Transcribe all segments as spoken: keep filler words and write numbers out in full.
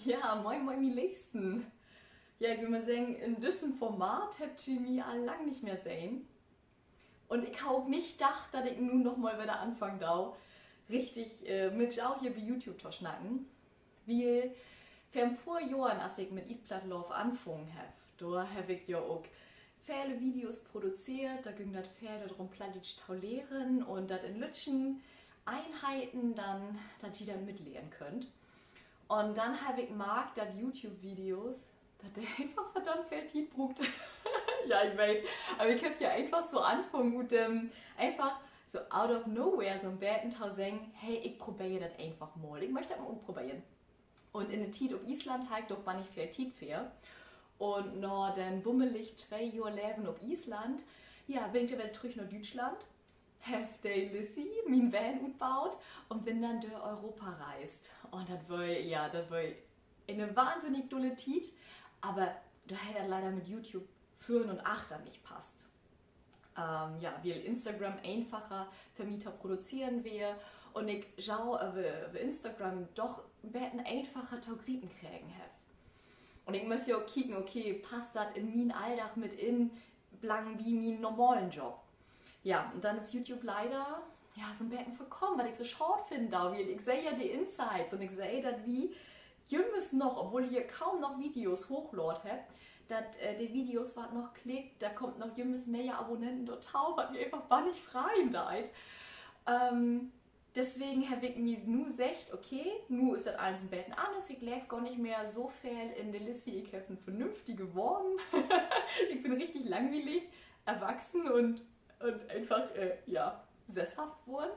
Ja, moin, moin, mien Leevsten. Ja, ik will mal seggen, in düssen Format hebbt ji mi al lang nich mehr sehn. Un ik harr ok nich dacht, dat ik nu noch mal wedder anfangen do, richtig, äh, mit jo hier bi YouTube to snacken. Wiel, vör en poor Johren, as ik mit Eat Platt Love anfungen heff, dor heff ik ja ok vele Videos produzeert, dor güng dat veel dorum, Plattdüütsch to lehren un dat in lüttjen Einheiten denn, dat ji denn mitlehren köönt. Un denn heff ik markt, dat YouTube-Videos, dat de eenfach verdammt veel Tiet bruukt. Ja, ik weet, aver ik heff ja eenfach so anfungen ut dem, eenfach so out of nowhere so 'n beten to seggen: Hey, ik probeer dat eenfach mal. Ik much dat mal utproberen. Un in de Tiet op Island harr ik doch bannig veel Tiet för. Un na den bummelig twee Johr Leven op Island, ja, bün ik denn wedder trüch na Düütschland, heff de Lissy, mien Van, utbaut un bün denn dör Europa reist. Un dat weer, ja, dat weer ene wahnsinnig dulle Tiet, aver dor hett dat leider mit YouTube vörn un achtern nich passt. Ähm, ja, wiel Instagram eenfacher för mi to produzeren weer un ik jo över, över Instagram doch en beten eenfacher to griepen kregen heff. Un ik muss ja ok kieken, okay, passt dat in mien Alldag mit in, blangenbi mien normalen Job? Ja, un denn is YouTube leider, ja, so 'n beten verkamen, wat ik so schaad finnen do, wiel ik seh ja de Insights un ik seh, dat wi jümmers noch, obwohl ik hier kaum noch Videos hoochlaadt heff, dat, äh, de Videos warrt noch klickt, dor kaamt noch jümmers ne'e Abonnenten dorto, wat mi eenfach bannig freien deit. Ähm, deswegen heff ik mi nu seggt, okay, nu is dat allens en beten anners, ik leev gor nich mehr so veel in de Lissy, ik heff en vernünftige Wahnung. Ik bün richtig langwielig, erwachsen un, un eenfach, äh, ja, sesshaft worrn.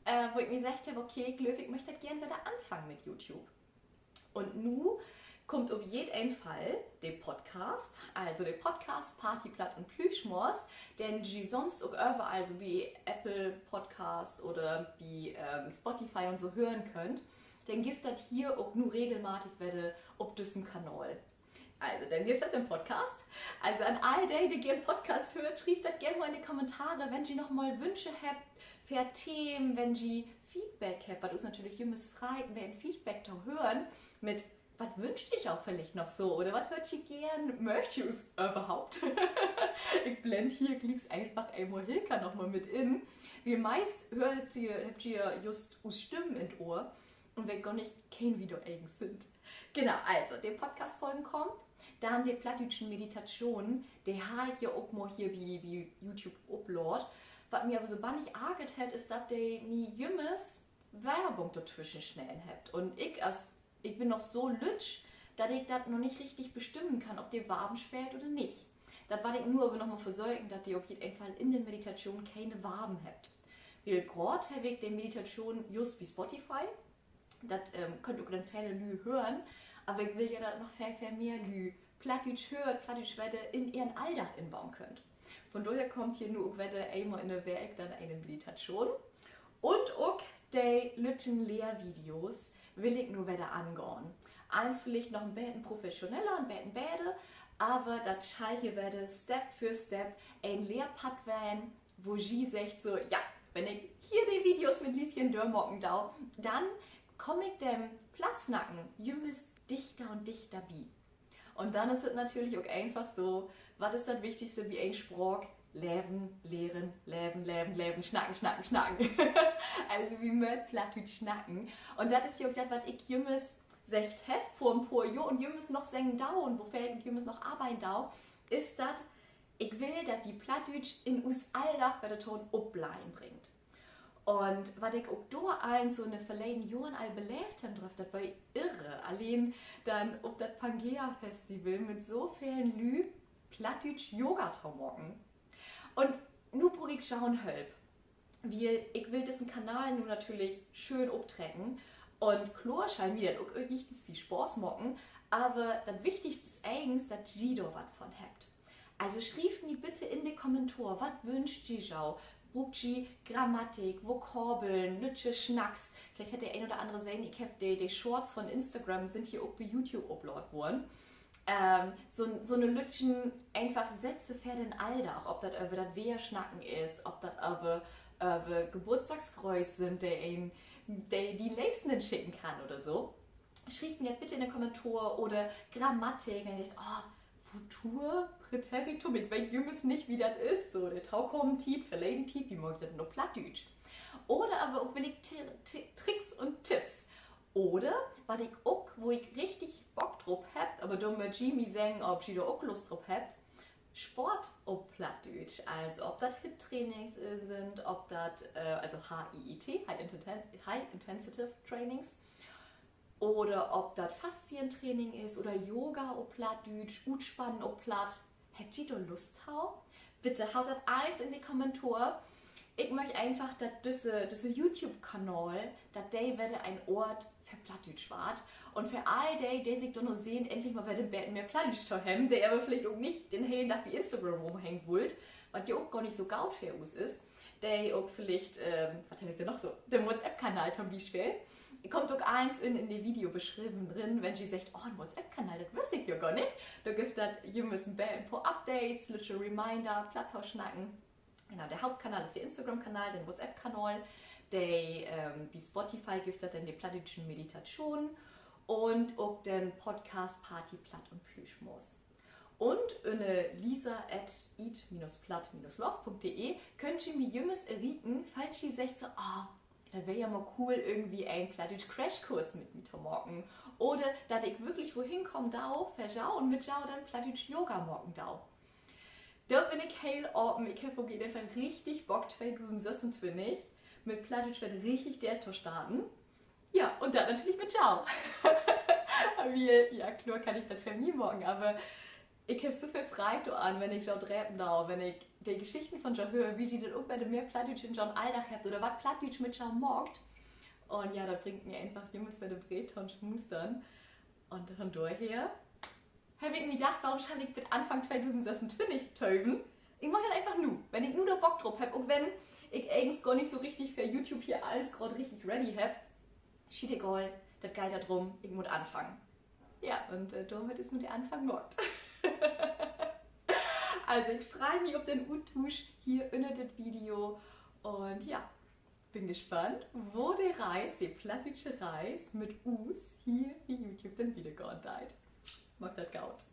Äh, wo ik mi seggt heff, okay, ik glööv, ik much dat geern wedder anfangen mit YouTube. Un nu kummt op jeden Fall de Podcast, also de Podcast Party, Platt un Plüschmors, den ji sonst ok överall so bi Apple Podcast oder bi, ähm, Spotify un so hören köönt, den gifft dat hier ok nu regelmatig wedder op düssen Kanal. Also, den gifft dat, den Podcast. Also an all de, de geern Podcast höört, schrievt dat geern mal in de Kommentare, wenn ji noch mal Wünsche hebbt för Themen, wenn ji Feedback hebbt, wat us natürlich jümmers freit, mehr en Feedback to hören mit: Wat wünscht ji jo villicht noch so? Oder wat höört ji geern? Möögt ji us överhaupt? Ik blend hier glieks eenfach eenmal Hilka noch mal mit in. Wiel meist höört ji, hebbt ji ja just us Stimmen in't Ohr un weet gor nich, keen wi dor egens sünd. Genau, also, de Podcast-Folgen kaamt. Denn de plattdüütschen Meditationen, de harr ik ja ok mal hier bi, bi YouTube oplaadt. Wat mi aver so bannig argert hett, is, dat de mi jümmers Werbung dortwüschen sneden hebbt. Un ik as, ik bün noch so lütt, dat ik dat noch nich richtig bestimmen kann, of de Warven speelt oder nich. Dat warr ik nu aver noch mal versöken, dat de op jeden Fall in de Meditation kene Warven hebbt. Wiel graad heff ik de Meditation just bi Spotify. Dat, ähm, köönt ok denn vele Lüüd hören. Aver ik will ja, dat noch veel, veel mehr Lüüd Plattdüütsch höört, Plattdüütsch wedder in ehren Alldag inbauen köönt. Von dorher kummt hier nu ok wedder eenmal in de Week denn ene Meditation. Un ok de lütten Lehrvideos will ik nu wedder angahn. Allens villicht noch en beten professioneller, en beten beter, aver dat schall hier wedder Step för Step en Lehrpadd ween, wo ji seggt so: Ja, wenn ik hier de Videos mit Lieschen dörmaken do, denn kaam ik dem Plattsnacken jümmers dichter un dichter bi. Un denn is dat natürlich ok eenfach so, wat is dat Wichtigste bi en Spraak? Leven, lehren, leven, leven, leven, snacken, snacken, snacken. Also, wi mööt Plattdüütsch snacken. Un dat is ja ok dat, wat ik jümmers seggt heff, vör en poor Johr un jümmers noch seggen do un woför ik jümmers noch arbeiden do, is dat, ik will, dat wi Plattdüütsch in us Alldag wedder to'n Opbleihen bringt. Un wat ik ok dor allens so in de verleden Johren al beleevt heff, dröff, dat weer irre. Alleen denn op dat Pangea-Festival mit so velen Lüüd plattdüütsch Yoga to maken. Un nu bruuk ik jo'n Hölp. Wiel ik will dissen Kanal nu natürlich schöön optrecken. Un kloor schall mi dat ok jichtenswie Spaaß maken, aver dat Wichtigste is egens, dat ji dor wat von hebbt. Also schrievt mi bitte in de Kommentare, wat wünscht ji jo? Bruukt ji Grammatik, Vokabeln, lüttje Snacks? Villicht hett de een oder annere sehn, ik heff de, de Shorts von Instagram sünd hier ok bi YouTube oplaadt worrn. Ähm, so, so 'ne lüttjen eenfach Sätze för den Alldag, of dat över dat Weer snacken is, of dat över, över Geburtstagsgrööt sünd, de een, de dien Leevsten schicken kann oder so. Schrievt mi dat bitte in de Kommentare oder Grammatik, wenn ji seggt, oh, Futur, Präteritum, ik weet jümmers nich, wie dat is, so de tokamen Tiet, verleden Tiet, wie maak ik dat denn op Plattdüütsch? Oder aver ok willig Ti-, Ti-, Tricks un Tipps. Oder, wat ik ok, wo ik richtig Bock drop hebb, aver dor mööt ji mi seggen, of ji dor ok Lust drop hebbt, Sport op Plattdüütsch. Also, of dat HIIT-Trainings, äh, sünd, of dat, äh, also H I I T, High Inten-, High Intensive Trainings, oder of dat Faszientraining is oder Yoga op Plattdüütsch, Utspannen op Platt. Hebbt ji dor Lust to? Bitte haut dat allens in de Kommentare. Ik möch eenfach, dat düsse, düsse YouTube-Kanal, dat de wedder en Oort för Plattdüütsch warrt. Un för all de, de sik dor na sehnt, endlich mal wedder en beten mehr Plattdüütsch to hebben, de aver villicht ok nich den helen Dag bi Instagram rumhangen wüllt, wat ja ok gor nich so goot för us is, de ok villicht, ähm, wat heff ik denn noch so? Den WhatsApp-Kanal to'n Bispeel. Kummt ok allens in, in de Videobeschrieven rin, wenn ji seggt, oh, en WhatsApp-Kanal, dat wüss ik ja gor nich. Dor gifft dat jümmers en be-, en poor Updates, lüttje Reminder, Platt to snacken. Genau, de Hauptkanal is de Instagram-Kanal, den WhatsApp-Kanal, de, ähm, bi Spotify gifft dat denn de plattdüütschen Meditationen un ok den Podcast Party, Platt un Plüschmors. Un ünner lisa at eat minus platt minus love punkt de köönt ji mi jümmers errieken, falls ji seggt so, ah, dat weer ja mal cool, irgendwie en Plattdüütsch-Crashkurs mit mi to maken. Oder dat ik würklich wohen kamen do, för jo un mit jo denn Plattdüütsch-Yoga maken do. Dor bün ik heel apen. Ik heff op jeden Fall richtig Bock, tweedusendsössuntwintig mit Plattdüütsch wedder richtig dörtostarten. Ja, un dat natürlich mit jo. Wiel, ja, kloor kann ik dat för mi maken, aver ik heff so veel Freid doran, wenn ik jo drepen do, wenn ik de Geschichten von jo höör, wo ji denn ok wedder mehr Plattdüütsch in jo'n Alldag hebbt oder wat Plattdüütsch mit jo maakt. Un ja, dat bringt mi eenfach jümmers wedder breet to'n Smustern. Un von dorher heff ik mi dacht, worüm schall ik bit Anfang tweedusendsössuntwintig töven? Ik maak dat eenfach nu. Wenn ik nu dor Bock drop hebb, ok wenn ik egens gor nich so richtig för YouTube hier allens graad richtig ready heff, schietegal, dat geiht dor drum, ik mutt anfangen. Ja, un, äh, dormit is nu de Anfang maakt. Also, ik frei mi op den Uttuusch hier ünner dit Video. Un ja, bün gespannt, wo de Reis, de plattdüütsche Reis mit us hier bi YouTube denn wiedergahn deit. Maakt dat goot.